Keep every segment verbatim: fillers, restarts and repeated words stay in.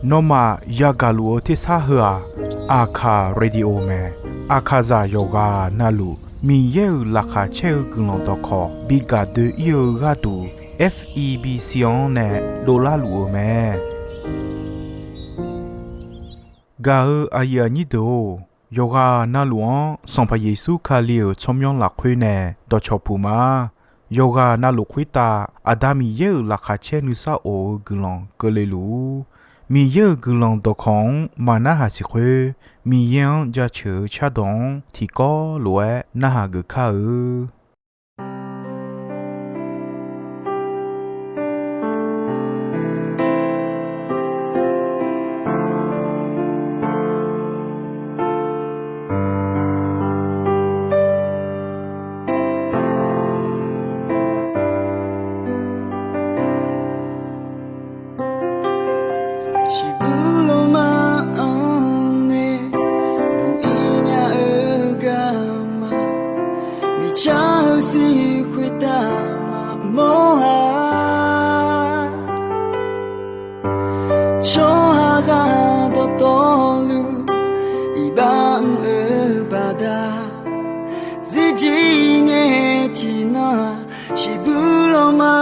Nawmaf yagaq luf-eu tersar heu-aq, Aqkaq Radio mae. Aqkaqzaq yawqghaq navluf Miqyaer-euq laqkhaq caer-eu guiqlanq dawqkawq bi gaq doe-ir-eu gharduq, F E B C-anr nae dovlar luf-eu mae. Gaq-eu aqyuif aqnyir deuq-or, yawqghaq navluf-anr Sanqpaq Yeqsur Kali-euq tsawrmyanr lafkhoer nae dawqcawq puq ma. Yawqghaq navluf khoertav Aqda Miqyaer-euq laqkhaq caer nuisar of-eu guiqlanq keuvle luf-ur. Miqyaer-euq guiqlanq dawqkawq-anr maqnarhaq siq khoer, Miqyaer-anr jaceuq-eu cardawq-anr tiqkawv lof-aer narhaq geuf kar-eu. Shiqbuq lawrma-anr nae buq-ir nya-eu garma, miqcar-eu sir khoertav maqmawr-a. Tsawrhaqzaq dawqtawvluf iqbax mr-eu baqda, zirjir ngae tiqnan-aq shiqbuq lawrma.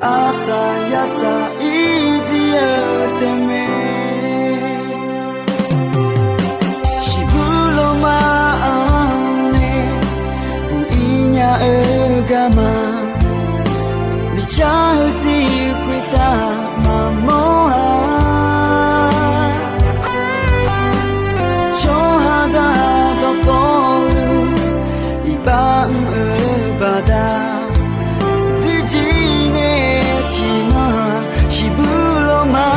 Arsaq yarsaq irjir-eu taef mae. Shiqbuq lawrma-anr nae buq-ir nya-eu garma, miqcar-eu sir khoertav maqmawr-a. Tsawrhaqzaq dawqtawvluf iqbax mr-eu baqda, zirjir ngae tiqnan shiqbuq lawrma.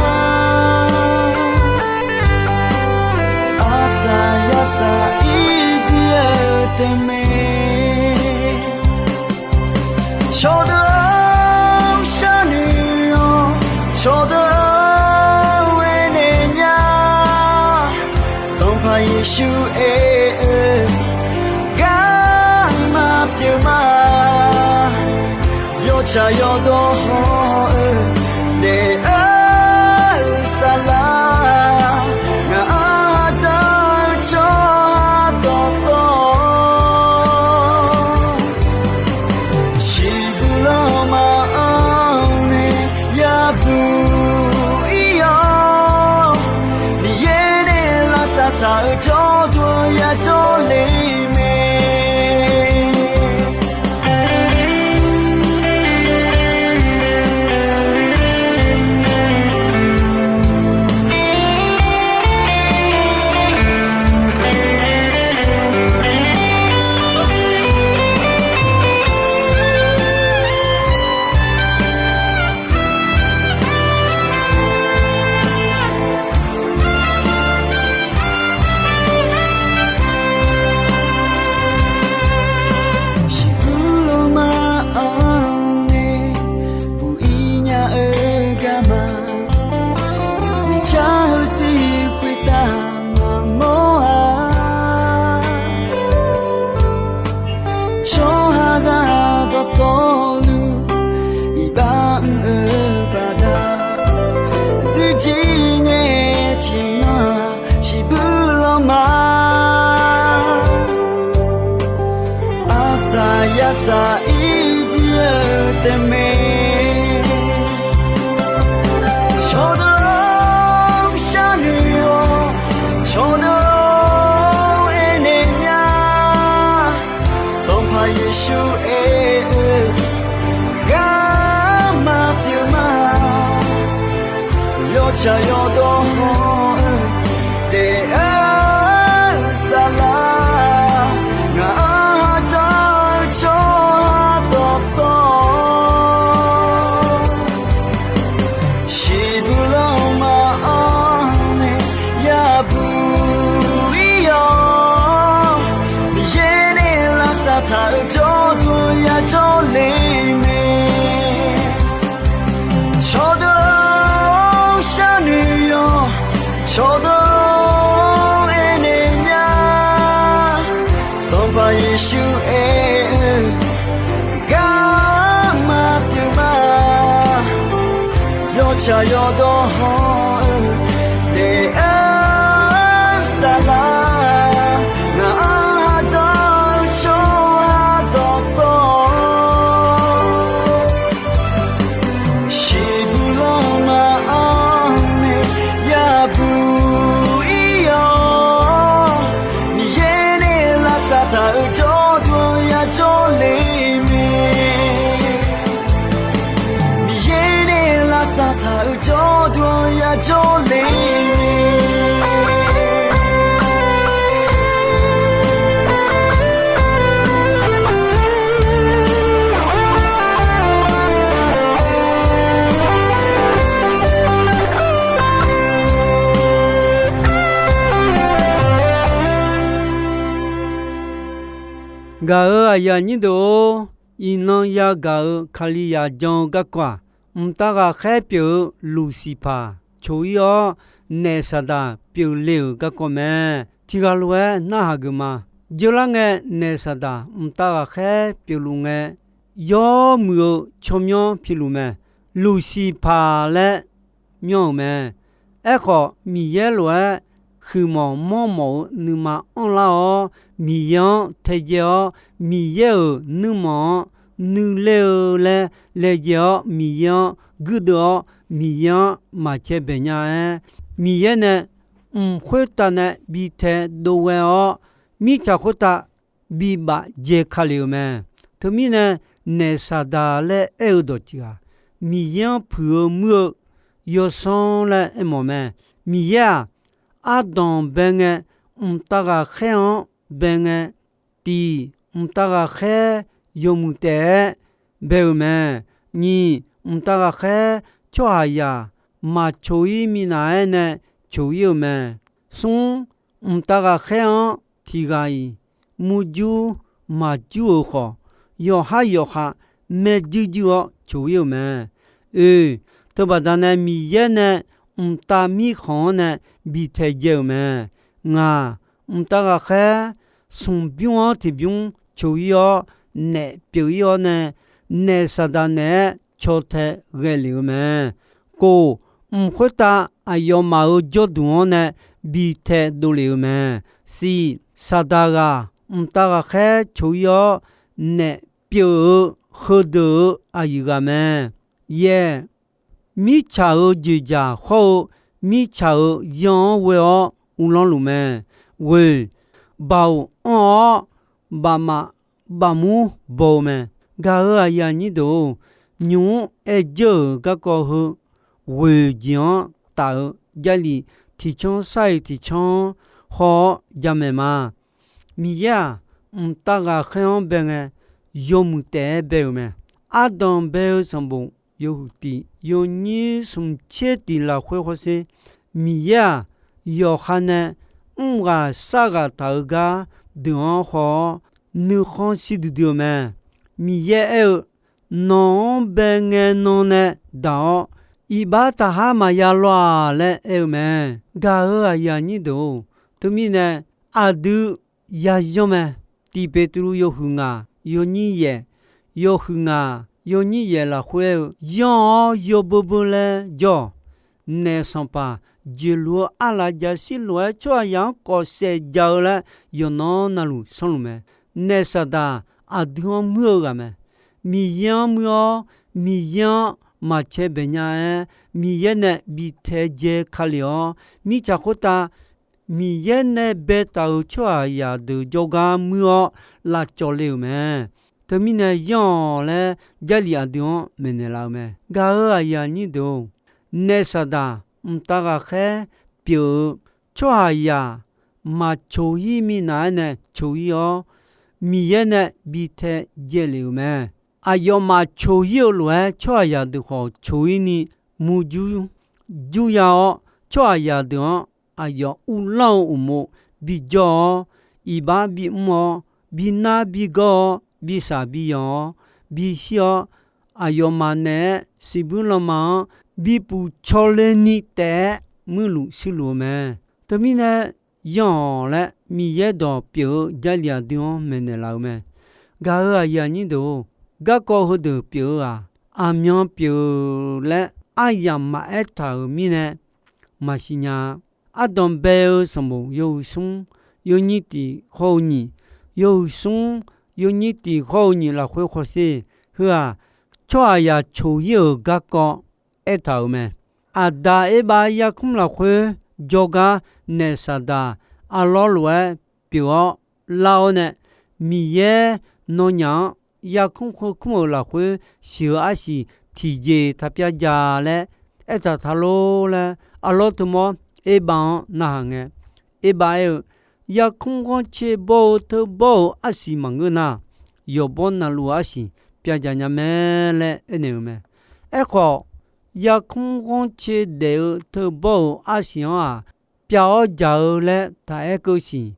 Arsaq yarsaq irjir-eu taef mae. Cawqdeuq-anr sharnoeq-awr, cawqdeuq-anr aernaeq nya. Sanqpaq Yeqsur aer-eu garma pyeuf ma. Yawtsaq yawdawr haw-eu daef-eu saflar, ngaq-anr dzaq-eu tsawrhaq dawqtawv, shiqbuq lawrma-anr nae yabuq ir-awr, Miqyaer nae lavsav taq-eu jawrduq yajawr le mae. Shiqbuq lawrma-anr nae buq-ir nya-eu garma, miqcar-eu sir khoertav maqmawr-a. Tsawrhaqzaq dawqtawvluf iqbax mr-eu baqda, zirjir ngae tiqnan shiqbuq lawrma. Arsaq yarsaq irjir-eu taef mae. Cawqdeuq-anr sharnoeq-awr, cawqdeuq-anr aernaeq nya. Sanqpaq Yeqsur aer-eu garma pyeuf ma. Yawtsaq yawdawr haw-eu daef-eu saflar, ngaq-anr dzaq-eu tsawrhaq dawqtawv, shiqbuq lawrma-anr nae yabuq ir-awr, Miqyaer nae lavsav taq-eu jawrduq yajawr le mae. Cawqdeuq-anr sharnoeq-awr, Shaqyawf dawqhawq-eu daef-eu saflar, ngaq-anr aqdzawr-eu tsawrhaq dawqtawv, shiqbuq lanma-anr nae yabuq ir-awr, Miqyaer nae lavsav taq-euq jawrduq-anr yajawr le mae. Miqyaer nae lavsav taq-euq jawrduq-anr yajawr le. Gaq-euq aqyuif aqnyir deuq-or, iqnan yagaq-euq Kalizaq jan-eu garkawv-aq, mqtav ghaqkhaer pyeuf-eu Luqsiqpaq coq-ir-awr, naef Saqdaq pyeufle-euq garkawv mae. Tiqghaq lof-aer narhaq geuf ma. Jeurlar ngae, naef Saqdaq mqtav ghaqkhaer pyeufluf ngae, yawmuiq-eu tsawrmyanr piluf mae. Luqsiqpaq laer myanr-euq mae. Aerkhawf, Miqyaer lof-aer huiqmawf mawrmawf-eu nuima anrlar-awr, Miqyaer-anr taejae-awr, Miqyaer-euq nuirmanq-anr nuiler-eu laer laejae-awr, Miqyaer-anr guirdeuv-awr, Miqyaer-anr maqcae baeq nya-aer, Miqyaer nae mq khoertav nae bi taedov ghae-awr, mirtsaq khoertav bibaf jae ka lef-euq mae. Teumirnae, naef Saqdaq laer aer-eu dawqtsuif-aq, Miqyaer-anr puiq-eu muir-eu yawsanr laer aermawf mae. Miqyaer-aq, ardanq bae ngae, mqtav ghaqkhaer-anr bae ngae, tiq, mqtav ghaqkhaer yawmuiq taef-aer bae-euq mae. Nyiq, mqtav ghaqkhaer tsawrhaqzaq maq coq-ir minav-aer nae coq-ir-euq mae. Smr, mqtav ghaqkhaer-anr tiqghaq-iq murjur maqjur-euq khawf, yawqhar yawqha maerjuir juir-awr coq-ir-euq mae. Oe, teubaqda nae Miqyaer nae mqtav mirkhanq-anr nae bi taejae-euq mae. Ngaq, mqtav ghaqkhaer smq bymr-anr tiqbymr coq-ir-awr, naef pyeuf-ir-awr nae, naef Saqdaq naeq-aer caw tae ghae lef-eu mae. Kof, mq khoertav aqyawfmaf-euq jawrduq-anr nae bi taedov lef-eu mae. Siq, Saqdaq ghaq mqtav ghaqkhaer coq-ir-awr, naef pyeuf-eu heudeuq-euq aqyuif ghaq mae. Yaeq, mirtsaq-euq dzoeqdzaq hawr-eu mirtsaq-euq yanr-anr ghoe-awr uvlanr luf mae. Ghoeq, baoq anr-awr bafmaf bafmur baw-eu mae. Gaq-euq aqyuif aqnyir deuq-or, nymq-mr aer jeur-euq garkawv heu ghoeq jeq-anr taf-eu Jarlif tiqcanr sar-iq tiqcanr-anr haw-awr jamaeq ma. Miqyaer-aq, mqtav ghaqkhaer-anr bae ngae, yawmuiq taef-aer bae-euq mae. Ardanq bae-eu sanqbof yawhuiq tiq yawnyir smq tser tiq lafkhoer hawsher, Miqyaer-aq, yawqha nae mrghaq sarghaq taq-eu gar deuq-anr haw-awr, nuikhanr shir duidui-eu mae. Miqyaer aer-eu, Nawq-anr bae ngae nan nae daq-awr, iqbax taqhar maqya law-aq laer aer-eu mae. Gaq-euq aqyuif aqnyir deuq-or, teumirnae aqdui yayanr mae. Tiq Beqtuvluv yawhuiq ngaq yawnyir yaef, yawhuiq ngaq yawnyir yaef lafkhoer aer-eu, yanr-awr yawbeu beu laer jawr-awq. Naef sanqpaq jeqluf-eu arlaf jaqshir lof-aer tsawrhaqzaq-anr kawf saef ja-eu laer yawqnan navluf sanrluf mae. Naef Saqdaq aqdui-anr muir-eu ghaq mae. Miqyaer-anr muir-awr, Miqyaer-anr maqcae bae nya-aer, Miqyaer nae bi tae jae ka lef-awr, mirtsaq khoertav Miqyaer nae baetaq-euq tsawrhaqzaq deuq jawrgar muir-awr lavcawv le-euq mae. Teumirnae yanr-awq laer Jarlif aqdui-anr maeqnaeq laf-eu mae. Gaq-euq aqyuif aqnyir deuq-or, naef Saqdaq mqtav ghaqkhaer pyeuf-eu tsawrhaqzaq maq coq-ir minav-aer nae coq-ir-awr, Miqyaer nae bi tae jae lef-euq mae. Aqyawfmaf coq-ir-eu lof-aer tsawrhaqzaq deuq khawf coq-ir ni murjur jurya-awr, tsawrhaqzaq deuq-anr aqyawf uvlanr-eu uqmov bijawr-awr, iqbax bimr-awr, binar bigawr-awr, bisaq biyanq-awr, bishir-awr, aqyawfmaf naeq-aer siqbuir lanma-anr bipuf cawle ni taef-aer muirluf shuirluf-eu mae. Teumirnae yanr-awq laer Miqyaer dawq pyeuf-eu Jarlif aqdui-anr maeqnaeq laf-eu mae. Gaq-euq aqyuif aqnyir deuq-or, garkawv heudeuq pyeuf-eu-aq, aqmyan pyeuf laer aryamq maqaer taq-euq mirnae maqsiq nya-a. Ardanq bae-eu sanqbof yawhuiq smr yawnyir tiq hawr-eu nyiq, yawhuiq smr yawnyir tiq hawr-eu nyiq lafkhoer hawsher. Heu-aq, tsawrhaqzaq coq-ir-euq garkawv aertaq-euq mae. Aqda Erbav yarkmr lafkhoer jawrgar naef Saqdaq arlawr lof-aer pyeuf-awr lar-awr nae, Miqyaer nawnyaf-anr yarkmr khoerkmr-euq lafkhoer siq-eu arsiq tiqjeq taqpyav ja laer aertaq taq lor laer, arlawr teumawr Erbav-anr narhaq ngae, Erbav aer-eu, Yarkmr ghanrcae bawr-eu teubawr-euq arsiq maqngeur nar, yawqbawr navluf-eu arsiq pyav jaq nya mae laer aernaeq-euq mae. Aerkhawf, yarkmr ghanrcae daef-eu teubawr-euq arsiq-anr-aq, pyav-awr jaq-eu laer taq aer keuv siq.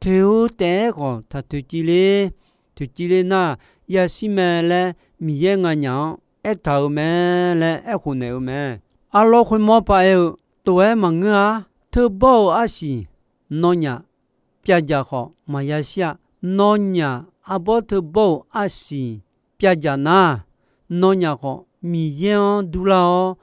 Toeq-eu taef-aer khawf taq toeqciv ler. Toeqciv ler nar, yashir mae laer Miqyaer nganyaf-anr aertaq-euq mae laer aerkhof naeq-eu mae. Arlawr khoermawr paraer-eu, Tof-aer maqngeur-ar. Teubawr-euq arsiq nawnyaf pyav jaq khawf maqya shir-a. Nawnyaf arbawr teubawr-euq arsiq pyav jaq nar, nawnyaf khawf Miqyaer-anr durlar-awr,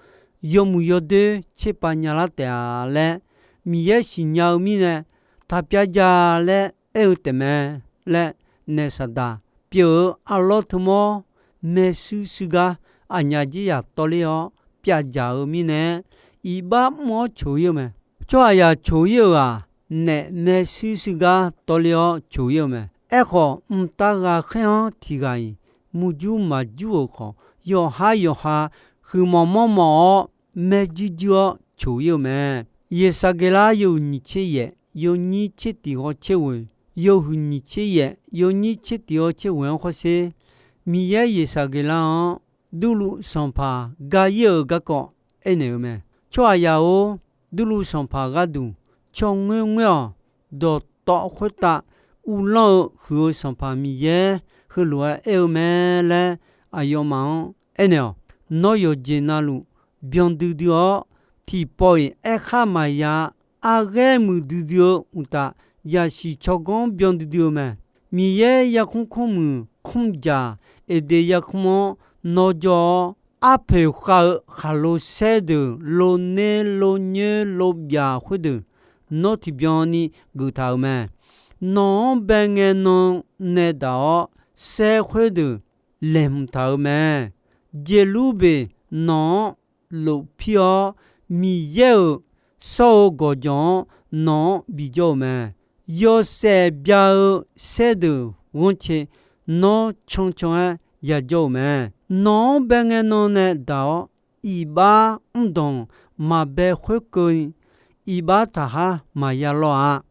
yawmuiq yawdoer tserpav nyalar taef-a laer Miqyaer siqnya-eu mirnae, taq pyav ja laer aer-eu taefmae laer, naef Saqdaq pyeuf-eu arlawr teumawr maershuir shuir gar aqnyaf jerzaq tawvler-awr pyav jaq-eu mirnae, iqbax mr-awr coq-ir-eu mae. Tsawrhaqzaq coq-ir-euq-aq, naef maershuir shuir gar tawvler-awr coq-ir-eu mae. Aerkhawf, mqtav ghaqkhaer-anr tiq ghaq-iq murjur maqjur-euq khawf, yawqhar yawqha huiqmawf mawrmawf-awr maerjuir juir-awr coq-ir-eu mae. Yeqsaqgeqlar yawhuiq nyiq tser yaef, yawnyir tser tiq ghawv tser ghoeq, yawhuiq nyiq tser yaef, yawnyir tser tiq ghawv tser ghoeq-anr hawsher. Miqyaer Yeqsaqgeqlar-anr Durluv sanqpaq gar-ir-euq garkawv aernaeq-eu mae. Tsawrhaqzaq-or, Durluv sanqpaq gharduq tsawrngoer ngoer-awq. Dawqtawv khoertav uvlanr-eu huiq-eu Sanqpaq Miqyaer heulof-aer aer-eu mae laer aqyawfmaf-anr aernaeq-awq. Nawr yawqjeq navluf byan duidui-awr, tiqpawf-iq aerkhar maqya-a. Arghaer muiqdui dui-eu uqtaf, yaqsiq tsawrganr byan duidui-eu mae. Miqyaer yarkmr kmr muiq kmr jaq, Eqdeq yarkmr-anr nawr jawr-awr, arpoeq khav-eu khaqlo saer deuq, lo ner lo nyoer lo byaq khoerdeuq, nawr tiqbyan ni geuf taq-euq mae. Nawq-anr bae ngae nan nae daq-awr saer khoerdeuq laeqhmq taq-euq mae. Jeqlurbeq nawq-anr lofpir-awr, Miqyaer-euq shawr-eu gawqjawq-anr nawq-anr bijawr-euq mae. Yawshaef bya-eu saerdeuq ghanrcae nawr cancan-aer yajawr-euq mae. Nawq-anr bae ngae nan nae daq-awr, iqbax mrdanq maqbae khoerkeuvni, iqbax taqhar maqya lawr-a.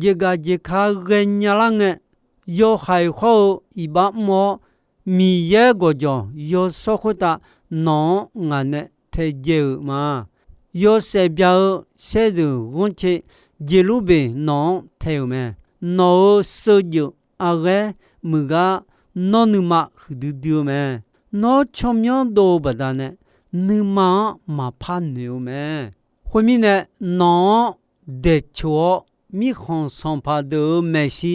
Jeqgaq jeqka ghaenya lar ngae, yawhaiq hawr-eu iqbax mr-awr, Miqyaer gawqjawq yawshawr khoertav nawq-anr ngaq nae taedzae-euq ma. Yawshaef bya-eu saerdeuq ghanrcae Jeqlurbeq nawq-anr tae-euq mae. Nawq-euq sheujeuf arghaer muiq gar nawr nuima huiqdui dui-eu mae. Nawr tsawrmyanr dov-eu baqdanae, nuima-anr maqpar noeq-eu mae. Khoermirnae, nawq-anr daeqcoq-awr, mirkhanq sanqpaq deuq-euq maeqshi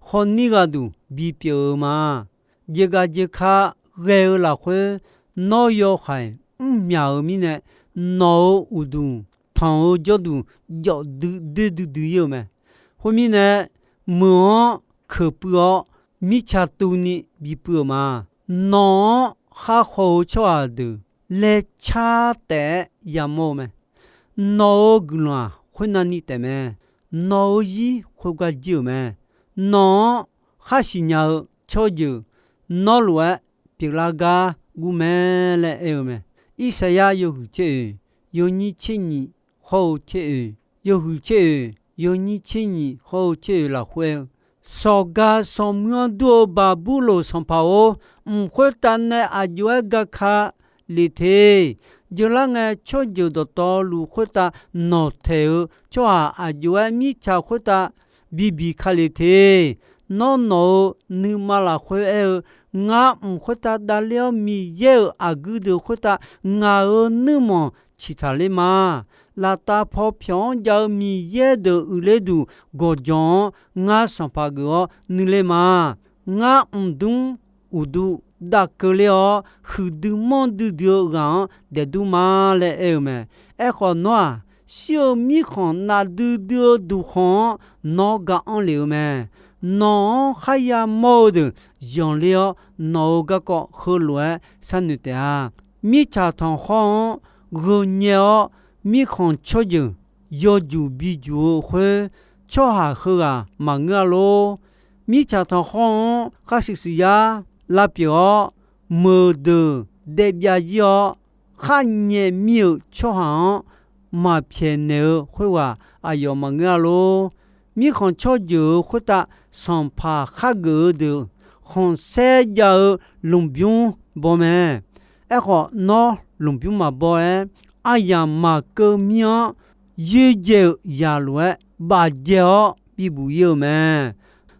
khawrnir gharduq bipyeuf-eu ma. Jeqgaq jeqka ghae-eu lafkhoer, nawr yawhaiq mrmyaq-euq mirnae, nawq-euq uqduq tanq-eu jawrduq jawf dui doer duidui-ir-eu mae. Khoermirnae, meuq-anr keuq puiv-awr, mirtsa tuvni bipuiv-euq ma. Nawq-anr khar khaw-eu tsawrhaq deuq laecar taef-aer yamawr-eu mae. Nawq-euq guiqlanq-aq, khoernavni taefmae. Nawq-euq zir khoergar jir-euq mae. Nawq-anr khar siqnya-eu tsawrjeuq nawr lof-aer pyeuflar gar gur mae laer aer-eu mae. Irsaqyar yawhuiq tser oeq, yawnyir tser nyiq hawr-eu tser oeq, yawhuiq tser oeq, yawnyir tser nyiq hawr-eu tser oeq lafkhoer-eu, sawqgaq sanqmuir-anr dur-eu Baqburloq sanqpaq-or, mq khoertav nae aq jov-aer gaka lef te. Jeurlar ngae, tsawrjeuq dawqtawvluf khoertav nawqtaeq-eu tsawrhaq aq jov-aer mirtsaq khoertav bibiq ka lef te. Nawr nawq-euq nuima lafkhoer aer-eu, ngar mq khoertav davler-awr Miqyaer-euq aqguir deuq khoertav ngaq-euq nuirmanq ciqtaq ler ma. Laftav paw pyawq-anr jav-eu Miqyaer deuq uiqler duq gawqjawq-anr ngar sanqpaq geuf-awr nuiler ma. Ngar mqdmr uqduq daqkeuq ler-awr, huiqdui manrdui dui-eu ghaq-anr daefdur ma laer aer-eu mae. Aerkhawf, nawr-aq, shir-eu mirkhanq nafdui dui-eu duqkhanq-anr nawr ga anr lef-eu mae. Nawq-anr kharya mawr-eu deuq zanqler-awr, nawq-euq garkawv heulof-aer sharnoeq taef-a. Mirtsaq tanqkhawr-anr gheuqnyae-awr, mirkhanq tsawrjeuq yawjuq bijuq-eu khoer, tsawrhaq heughaq maqngeur-a lor. Mirtsaq tanqkhawr-anr khar shuif shuif yar lavpyeuf-awr, meuqdeuq daef byav jir-awr, khar nyae mir-euq tsawrhaq-anr maqpyaeqnaeq-eu khoerghaq aqyawf maqngeur-a lor. Mirkhanq tsawrjeuq-euq khoertav sanqpaq khar geuf-eu deuq khanqsaer jav-eu lmqbymr baw mae. Aerkhawf, nawr lmqbymr maqbaw-aer, aryamq maqkeuv mir-anr yoerdzae-euq zaq lof-aer bafdzae-awr bibuq ir-eu mae.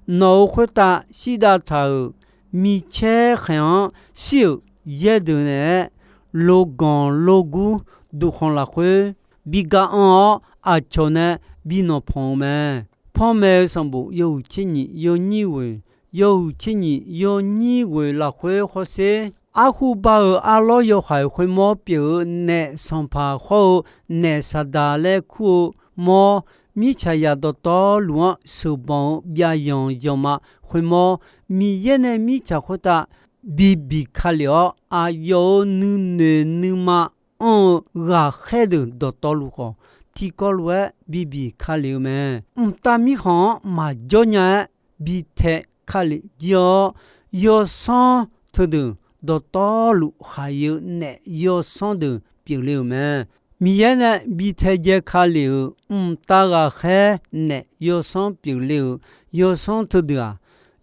Nawq-euq khoertav shirdav taq-euq micaer khaeq-anr shir-euq yaer deuq naeq-aer, loganq logur duqkhanq lafkhoer biga anr-awr, aqcawq nae binanq panq-eu mae. Panmaeq-eu sanqbof yawhuiq tser nyiq yawnyir ghoeq, yawhuiq tser nyiq yawnyir ghoeq lafkhoer hawsher, arhu bar-euq arlawr yawhaiq khoermawr pyeuf-eu naef sanqpaq khawr-eu naef Saqdaq laer kur-eu mawr, mirtsaqzaq dawqtawvluf-anr sheuqbanq-eu byavyanq yanqma khoermawr, Miqyaer nae mirtsaq khoertav bibiq ka lef-awr, aqyawf-euq nuinoeq nuima anr-eu ghaqkhaer deuq dawqtawvluf khawf, tiqkawv lof-aer bibiq ka lef-eu mae. Mqtav mirkhanq-anr maqjawr nya-aer bi tae ka lef jir-awr, yawsanr teudeuq dawqtawvluf khaq-eu naef yawsanr deuq pyeufle-euq mae. Miqyaer nae bi tae dzae ka lef-euq mqtav ghaqkhaer naef yawsanr pyeufle-euq yawsanr teudeuq-aq,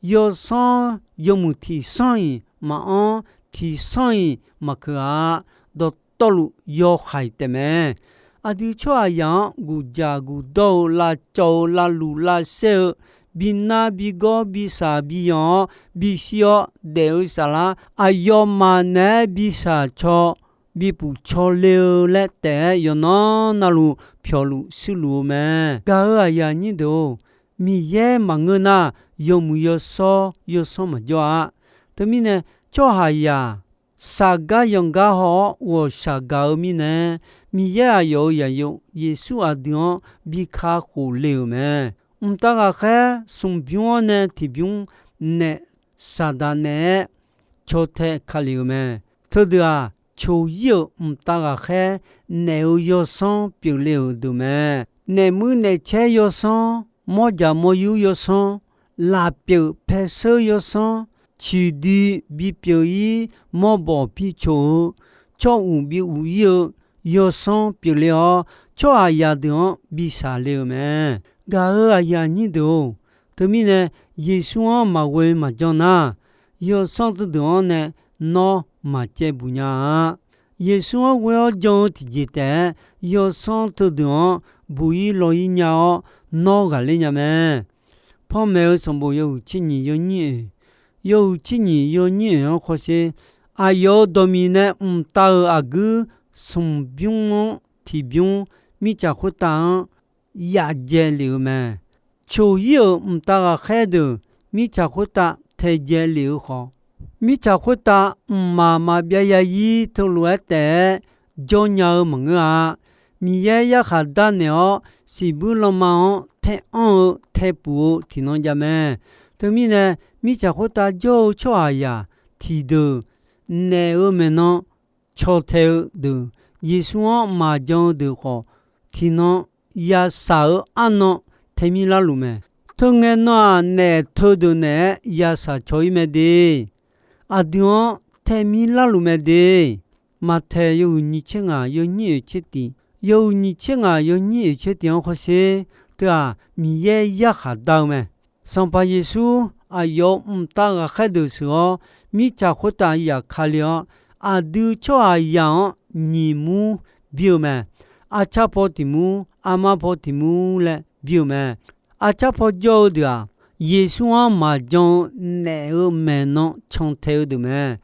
yawsanr yawmuiq tiqsanr-iq maqanr, tiqsanr-iq maqkeuq-a. Dawqtawvluf yawhaiq taefmae. Aqdui tsawrhaqzaq-anr guqjaq guqdawr-eu, lavcawv-eu, lavluq lavsaer-eu, binar bigawr bishaq biyanq-awr bishir-awr daef-eu saflar, aqyawfmaf naeq-aer bishaq caw bipuf caw le-eu laer taef-aer yawqnan navluf pyawqluf shuirluf-eu mae. Gaq-euq aqyuif aqnyir deuq-or, Miqyaer maqngeur nar, yawmuiq yawshawr yawsanr maqjawr-a. Teumirnae, tsawrhaqzaq saqgar yanqgar haw-awr ghawqshaq gaq-eu mirnae, Miqyaer aqyawf-euq zaqyo Yeqsur aqdui-anr bi kakhof le-euq mae. Mqtav ghaqkhaer smq bymr-anr nae tiqbymr naef Saqdaq naeq-aer caw tae ka lef-euq mae. Teudeuq-aq, coq-ir-euq mqtav ghaqkhaer naef-euq yawsanr pyeufle-euq deuq mae. Naef muir naef caer yawsanr, mawr jaq mawr yur yawsanr, lafpyeuf paer sheur yawsanr, ciqdui bipyeuf-ir, mawrbawq bicoq-eu, tsawr uq bi uq-ir-eu yawsanr pyeufle-awr, tsawrhaqzaq deuq-anr bi shaqle-euq mae. Gaq-euq aqyuif aqnyir deuq-or, teumirnae Yeqsur-anr maqghoe maqjan nar, yawsanr teudeuq-anr nae nawr maqcaev buq nya-a. Yeqsur-anr ghoe-awr jan-eu tiqjeq taef-aer, yawsanr teudeuq-anr buq-ir law-ir nya-awr nawr ghaqler nya mae. Panmaeq-eu sanqbof yawhuiq tser nyiq yawnyir oeq, yawhuiq tser nyiq yawnyir oeq-anr khawsher, aqyawf-euq dawqmiq nae mqtav-euq aqguir smq bymr-anr tiqbymr mirtsaq khoertav-anr yaf dzae lef-eu mae. Coq-ir-euq mqtav ghaqkhaer deuq mirtsaq khoertav taedzae lef-eu khawf, mirtsaq khoertav mqmaq maqbyav ya-ir teulof-aer taef-aer jawr nya-eu maqngeur-a. Miqyaer yarkhaq darnaeq-awr, siqbuir lanma-anr tae anr-eu tae puf-eu tiqnan jav mae. Teumirnae, mirtsaq khoertav jawr-eu tsawrhaqzaq tiqdeuq naef-euq maeqnan caw tae-eu deuq, Yeqsur-anr maqjan-eu deuq khawf, tiqnan yashaq-eu arnan tae mir larluf mae. Teungae nan-aq, naef teudeuq naeq-aer yashaq caw-ir mae de. Aqdui-anr tae mir larluf mae de. Maqtaeq yawhuiq nyiq tser ngaq yawnyir oeq tser tiq, yawhuiq nyiq tser ngaq yawnyir oeq tser tiq-anr khawsher, teu-aq, Miqyaer yarkhaq dar-eu mae. Sanqpaq Yeqsur aqyawf-euq mqtav ghaqkhaer deuq sheuq-awr, mirtsaq khoertav yaf ka le-awr, aqdui tsawrhaqzaq-anr nyiq mur bir-eu mae. Arcar paw tiq mur, armar paw tiq mur laer bir-eu mae. Arcar paw jawr-eu deuq-aq, Yeqsur-anr maqjan-eu naef-euq maeqnan cantae-eu deuq mae.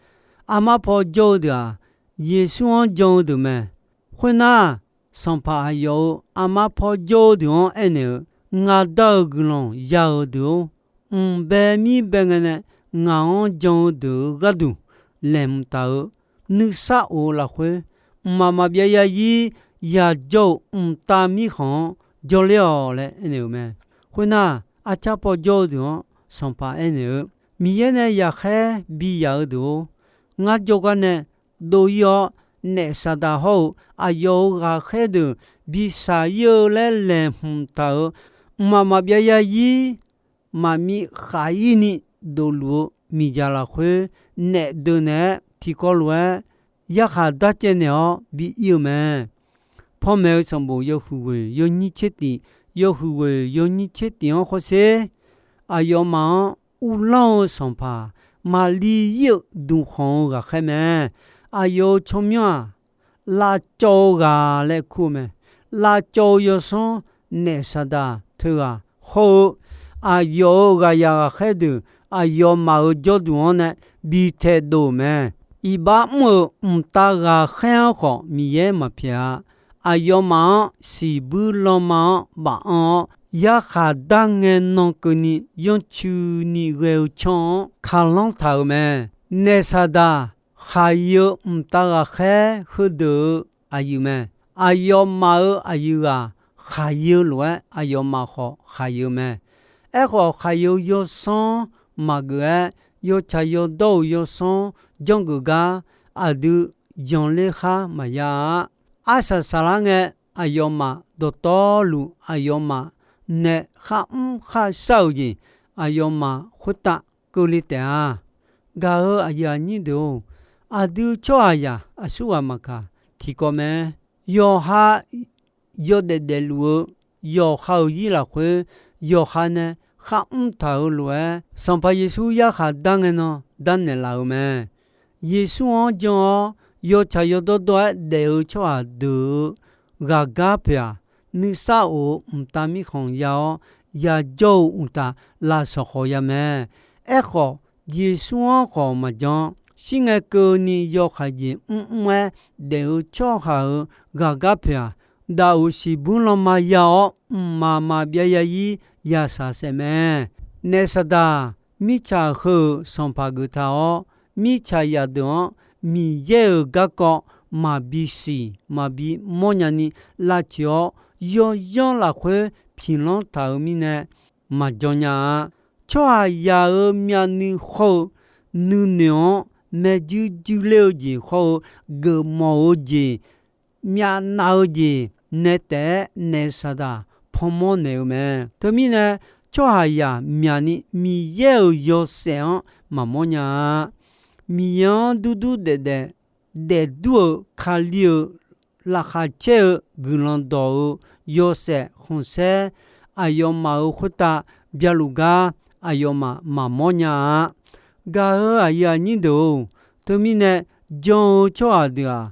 Armar paw jawr-eu deuq-aq, Yeqsur-anr jan-eu deuq mae. Khoernar, sanqpaq aqyawf-euq armar paw jawr-eu deuq-anr aernaeq-eu, Ngaq Da-euq guiqlanq ya-euq deuq-or, mq bae mir bae ngae nae ngaq-anr jan-eu deuq-euq gharduq, laeqhmq taq-euq nuisar of-eu lafkhoer, mqmaq maqbyav yarzir yajawr-euq mqtav mirkhanq-anr jawrler-awq laer aernaeq-euq mae. Khoernar, arcar paw jawr-eu deuq-anr Sanqpaq aernaeq-eu, Miqyaer nae yaqkhaer bi yaf-eu deuq-or, ngar jawrgar nae dov-ir-awr, naef Saqdaq hawr-eu aqyawf-euq ghaqkhaer deuq bi shaq-ir-eu laer laeqhmq taq-euq mqmaq maqbyav yarzir maqmiv khaq-ir ni dofluf-eu miqdzaq lafkhoer, naef deuq naeq-aer tiqkawv lof-aer yarkhaq darcaev naeq-awr bi ir-eu mae. Panmaeq-eu sanqbof yawhuiq ghoeq yawnyir tser tif, yawhuiq ghoeq yawnyir tser tif-anr hawsher. Aqyawfmaf-anr uvlanr-eu sanqpaq, maqli ir-euq duqkhanq-eu ghaqkhaer mae. Aqyawf-euq tsawrmyanr-aq, lavcawv-eu ghaq laer kur-eu mae. Lavcawv-eu yawsanr naef Saqdaq teughaq hawr-eu, aqyawf-euq ghaqyaq ghaqkhaer deuq aqyawfmaf-euq jawrduq-anr nae bi taedov-euq mae. Iqbax mr-euq mqtav ghaqkhaer-anr khawf Miqyaer maqpyaeq-a. Aqyawfmaf-anr siqbuir lanma-anr baf anr-awr, yarkhaq dar ngae nan keuvni yanrcuini ghae-eu canr-anr kaqlanr taq-euq mae. Naef Saqdaq khaqyeu mqtav ghaqkhaer heudeuq-euq aqyuif mae. Aqyawfmaf-euq aqyuif ghaq khaqyeu lof-aer, aqyawfmaf khawf khaqyeu mae. Aerkhawf, khaqyeu yawsanr maqgeuf-aer, yawtsaq yawdawr-euq yawsanr janrgeuf gar aqdui janler khar maqya-a. Arsaq saqlar ngae, aqyawfmaf dawqtawvluf aqyawfmaf nae kharmr kharshar-euq jeq, aqyawfmaf khoertav keuvle taef-a. Gaq-eu aqyuif aqnyir deuq-or, aqdui tsawrhaqzaq aqsurghaq maqkaq tiqkawv mae. Yawqha yawdaef daefluf-eu yawqha-euq zir lafkhoer, yawqha nae kharmr taq-euq lof-aer, Sanqpaq Yeqsur yarkhaq dar ngae nan darnaeq laf-euq mae. Yeqsur-anr jan-awr, yawtsaq yawdawr dawr-aer daef-eu tsawrhaq deuq-euq ghaqgar poeq-aq, nuisar of-eu mqtav mirkhanq ya-awr, yajawr-eu uqtaf lavsawq khawf ya mae. Aerkhawf, Yeqsur-anr khawf maqjan. Shir ngae keuvni yawkaq jeq mrmr-aer daef-eu tsawrhaq-euq ghaqgar poeq-aq, daqoq siqbuir lanma ya-awr, mqmaq maqbyav yarzir yashaq saef mae. Naef Saqdaq mirtsaq heu-euq sanqpaq geuf taq-awr, mirtsaq zaqdeuq-anr Miqyaer-euq garkawv maqbi siq maqbi mawrnya ni lavtsoeq-awr, yawyanr lafkhoer piqlanr taq-euq mirnae maqjan nya-a. Tsawrhaqzaq-euq myavnuiv hawr-eu nuinoeq-anr, maeqjuir juir ler-eu jeq hawr-eu geufmawf-eu jeq, myavnav-eu jeq nae taef-aer naef Saqdaq panmawr naeq-eu mae. Teumirnae, tsawrhaqzaq myaqni Miqyaer-euq yawshaef-anr maqmawr nya-a. Miqyaer-anr durdur daefdaef daefdur-euq Kali-euq laqkhaq caer-eu guiqlanq dawq-euq yawshaef khanqsaer aqyawfmaf-euq khoertav byaluf gar aqyawfmaf maqmawr nya-a. Gaq-eu aqyuif aqnyir deuq-or, teumirnae jan-eu tsawrhaq deuq-aq,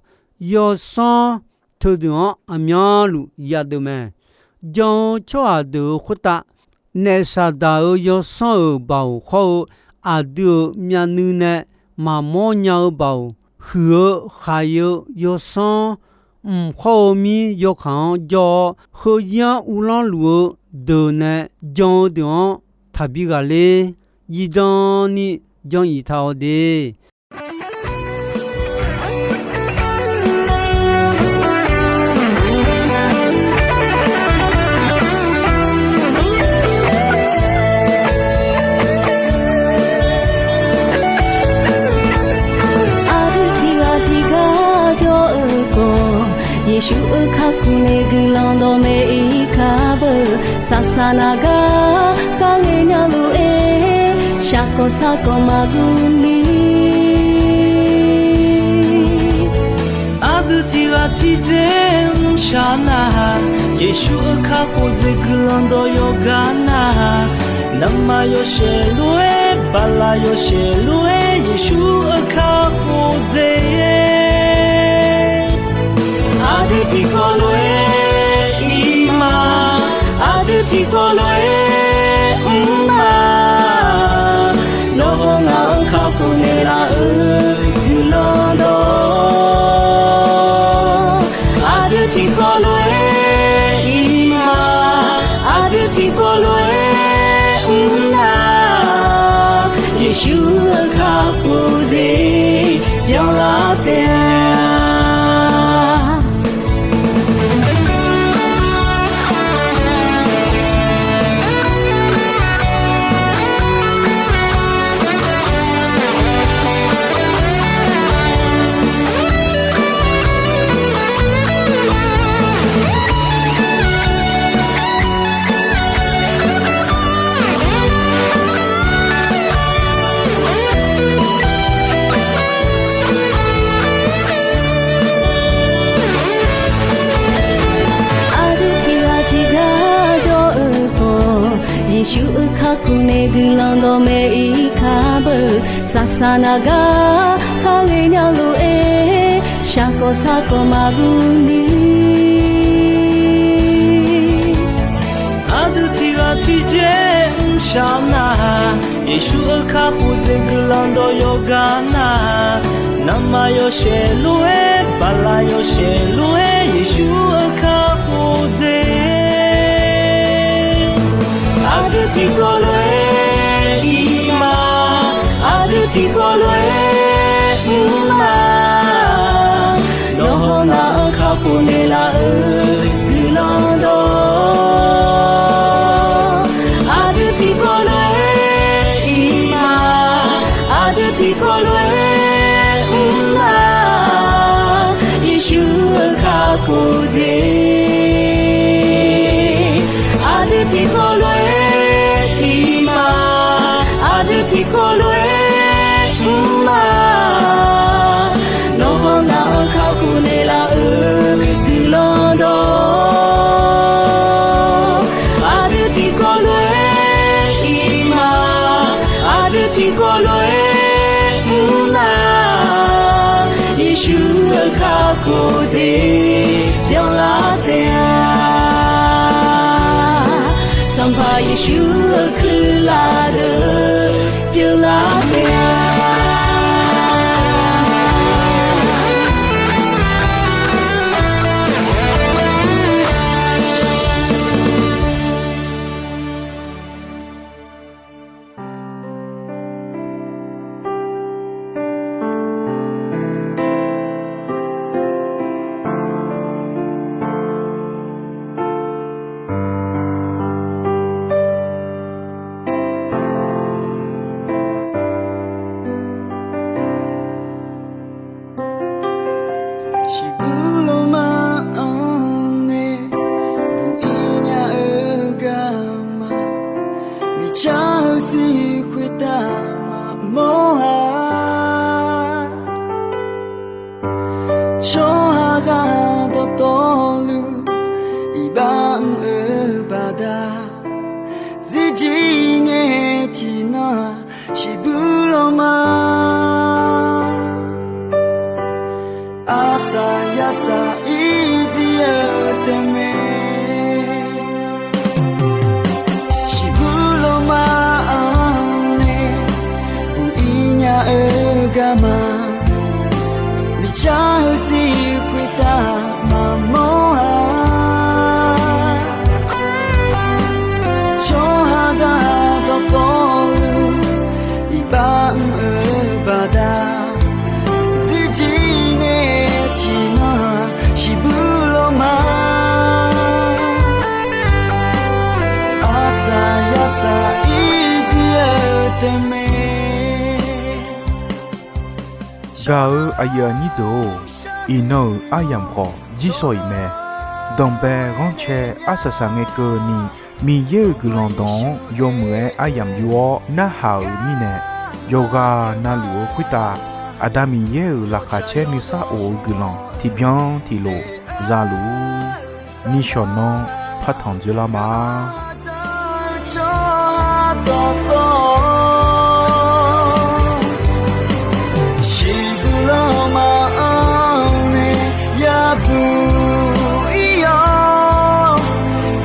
yawsanr teudeuq-anr aqmyanluf yadeuq mae. Jan-eu tsawrhaq deuq-euq khoertav, naef Saqdaq-euq yawsanr-euq baoq hawr-eu aqdui-euq myavnuiv nae maqmawr nya-eu baoq huiq-eu khaq-eu yawsanr mq hawr-eu mir yawkaq-anr jawr-awr, heuzir-anr uvlanr luf-eu deuq nae jan-eu deuq-anr taqbi ghaqler, zifdan ni jan iq taq-awq de. Aqdui tiqghaq tiqgar jawr-eu khawf, Yeqsur-euq kakhof nae guiqlanq dawqmaeq-ir kar beu. Saqsaq naq gar kar ngaeq nya luf-aer, shaqkawq sarkawq maqguv ni. Aqdui tiqghaq tiqdzer mrshaq nar, Yeqsur-euq kakhof dzaeq guiqlanq dawq yawqgar nar, navmaqtser yawshaef lof-aer, bala yawshaef lof-aer, Yeqsur-euq kakhof dzaeq-aer, aqdui tiqkawv lof-aer ir ma, aqdui tiqkawv lof-aer mr ma. Nawr-aq ngaq-euq kakhof naeqlaf-euq guiqlanq dawq, aqdui tiqkawv lof-aer ir ma, aqdui tiqkawv lof-aer mr na. Yeqsur-euq kakhof dzaeq taef-a. Aqdui tiqghaq tiqghaq jawr-eu khawf, Yeqsur-euq kakhof nae guiqlanq dawqmaeq-ir kar beu. Saqsaq naq gar kar ghaenya lof-aer, shaqkawv sarkawv maqguv ni. Aqdui tiqghaq tiqjeq mrshaq nar, Yeqsur-euq kakhof dzaeq guiqlanq dawq yawqgar nar, navmaqtser yawshaef lof-aer, baqlaq yawshaef lof-aer, Yeqsur-euq kakhof dzaeq. Aqdui tiqkawv lof-aer ir ma, aqdui tiqkawv lof-aer mr ma. Nawr hawnar-anr kakhof naeqlaf-euq guiqlanq dawq, aqdui tiqkawv lof-aer ir ma, aqdui tiqkawv lof-aer mr ma. Yeqsur-euq kakhof dzaeq, aqdui tiqkawv lof-aer ir ma, aqdui tiqkawv lof-aer mr ma. Nawr hawnar-anr kakhof naeqlaf-euq guiqlanq dawq, aqdui tiqkawv lof-aer ir ma, aqdui tiqkawv lof-aer mr ma. Yeqsur-euq kakhof dzaeq byanlar taef-a. Sanqpaq Yeqsur-euq kuirlaf deuq pyeuflar taef-a. Shiqbuir lawrma-anr nae buq-ir nya-eu garma, miqcar-eu sir khoertav maqmawr-a. Tsawrhaqzaq dawqtawvluf iqbax mr-eu baqda, zirjir ngae tiqnan-aq, shiqbuir lawrma arsaq yarsaq ir jir-eu taef mae. Shiqbuir lawrma-anr nae buq-ir nya-eu garma, miqcar-eu sir khoertav maqmawr-a. Tsawrhaqzaq dawqtawvluf iqbax mr-eu baqda, zirjir ngae tiqnan-aq, shiqbuir lawrma arsaq yarsaq ir jir-eu taef mae. Gaq-euq aqyuif aqnyir deuq-or, iqnan-euq aryamq khawf jir sawq-iq mae. Danqbae ghanrcae arsaq saq ngae keuvni, Miqyaer-euq guiqlanq dawq-anr yawmuiq-aer aryamq yur-awr narhaq-euq mirnae, yawqghaq navluf-eu khoertav Aqda Miqyaer-euq laqkhaq caer nuisar of-eu guiqlanq tiqbyan tiqlof zaluf-ur. Nishawq nanr partanq dzoerlar ma. Tsawrhaq dawqtawv, shiqbuir lawrma-anr nae yabuq ir-awr,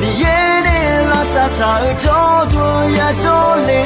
Miqyaer nae lavsav taq-euq jawrduq yajawr le.